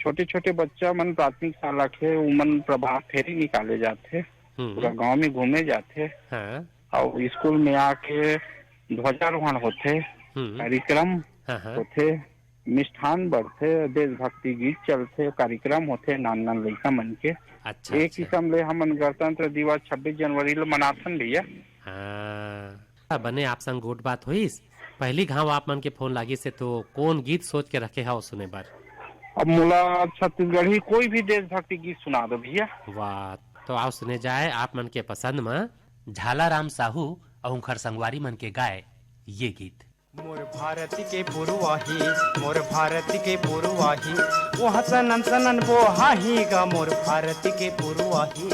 छोटे-छोटे बच्चा मन प्राथमिक शाला के, उमन प्रभात फेरी निकाले जाथे, हम्म। पूरा गांव में घूमे जाथे। हाँ। और स्कूल में आके ध्वजारोहण होथे, हम्म। कार्यक्रम हाँ, हाँ। होथे, मिष्ठान बंटथे, देशभक्ति गीत चलथे, कार्यक्रम होथे नान नान लइका मन के। अच्छा, ये अच्छा। किसम ले हमन गणतंत्र दिवस छब्बीस जनवरी ल मनाथन भैया। हाँ। बने आप संग गोठ बात होइस। पहली घाव आप मन के फोन लागिस हे, तो कौन गीत सोच के रखे हव सुने बर? अब मोला छत्तीसगढ़ी कोई भी देशभक्ति गीत सुना दो भैया। वाह, तो आओ सुने जाए आप मन के पसंद म झालाराम साहू अउ उंखर संगवारी मन के गाए ये गीत। मोर भारत के पुरवाही, मोर भारत के पुरवाही, ओह सनन सनन बोहाही गा मोर भारत के पुरवाही,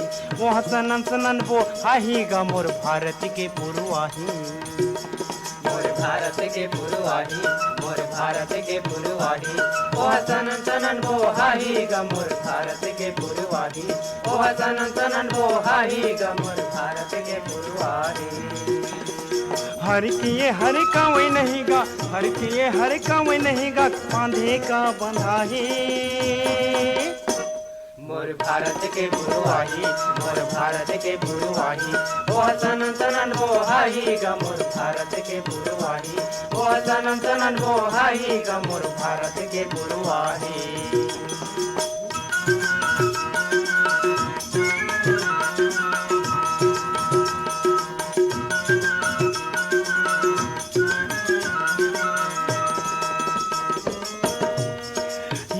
ओह सनन सनन बोहाही गा मोर भारत के पुरवाही। मोर भारत के पुरवाही, मोर भारत के पुरवाही, ओह सनन सनन बोहाही गा मोर भारत के पुरवाही, ओह सनन सनन बोहाही गा मोर भारत के पुरवाही। हर किए हर कावे नहीं गा, हर किए हर कावे नहीं गा, बांधे का बंधाही। मोर भारत के पुरवाही, मोर भारत के पुरवाही, ओह सनन सनन बोहाही गा मोर भारत के पुरवाही, ओह सनन सनन बोहाही गा मोर भारत के पुरवाही।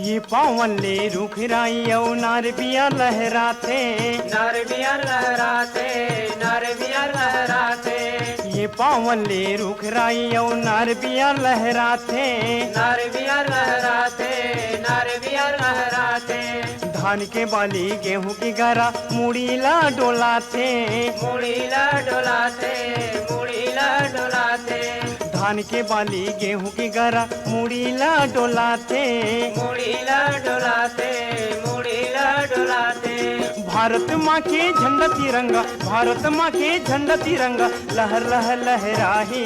ये पावन ले रुख राई अउ नार बिया लहराथे। नार बिया लहराथे, नार बिया पावन ले रुख राई अउ नर बिया लहराथे। नर बिया लहराथे, नर बिया लहराथे। धान के बाली गेहूं के गरा मुड़ी ला डोलाथे। मुड़ी ला डोलाथे, मुड़ी ला डोलाथे। धान के बाली गेहूं के गरा मुड़ी ला डोलाथे। मुड़ी ला डोलाथे, मुड़ी ला डोलाथे। भारत माँ के झंडा तिरंगा, भारत माँ के झंडा तिरंगा, लहर लहर लहराही।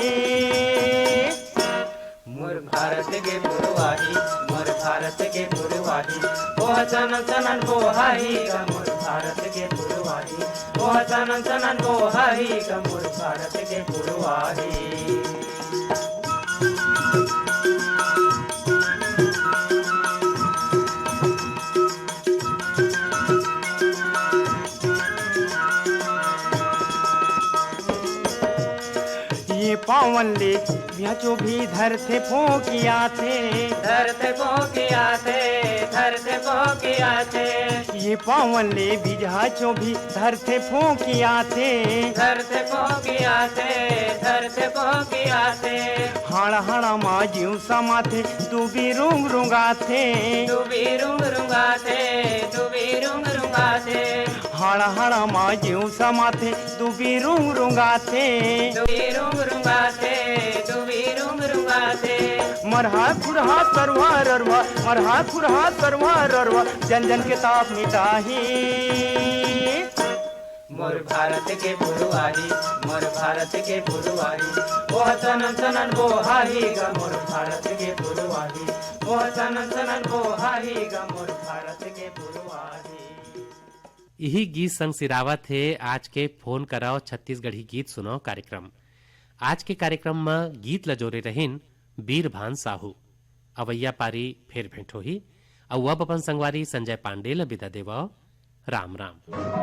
मोर भारत के पुरवाही, मोर भारत के पुरवाही, ओह सनन सनन बोहाही गा। मोर भारत के पुरवाही, ओह सनन सनन बोहाही गा। मोर भारत के पुरवाही। ये पावन ले बिहाचो भी धरथे फोकियाथे। धरथे फोकियाथे, धरथे फोकियाथे। ये पावन ले बिजहाचो भी धरथे फोकियाथे। धरथे फोकियाथे, धरथे फोकियाथे। हाड़ा हाड़ा मा जीव समाथे, दुबी रुंग रुंगाथे। दुबी रुंग रुंगाथे, दुबी रुंग रुंगाथे। हाड़ा हाड़ा मा जीव समाथे, दुबी रुंग रुंगाथे। दुबी रुंग रुंगाथे, दुबी रुंग रुंगाथे। मरहा खुरहा सरवा ररवा, मरहा खुरहा सरवा ररवा, जन जन के ताप मिटाही। मोर भारत के पुरवाही, मोर भारत के पुरवाही, ओह सनन सनन बोहाही गा। मोर भारत के पुरवाही, ओह सनन सनन बोहाही गा। मोर भारत के पुरवाही। इही गीत संग सिरावत हे आज के फोन करव छत्तीसगढ़ी गीत सुनव कार्यक्रम। आज के कार्यक्रम म गीत ल जोरे रहिन बीरभान साहू। अवइया पारी फेर भेंट होही। अउ अब अपन संगवारी संजय पांडे ल बिदा देवव। राम राम।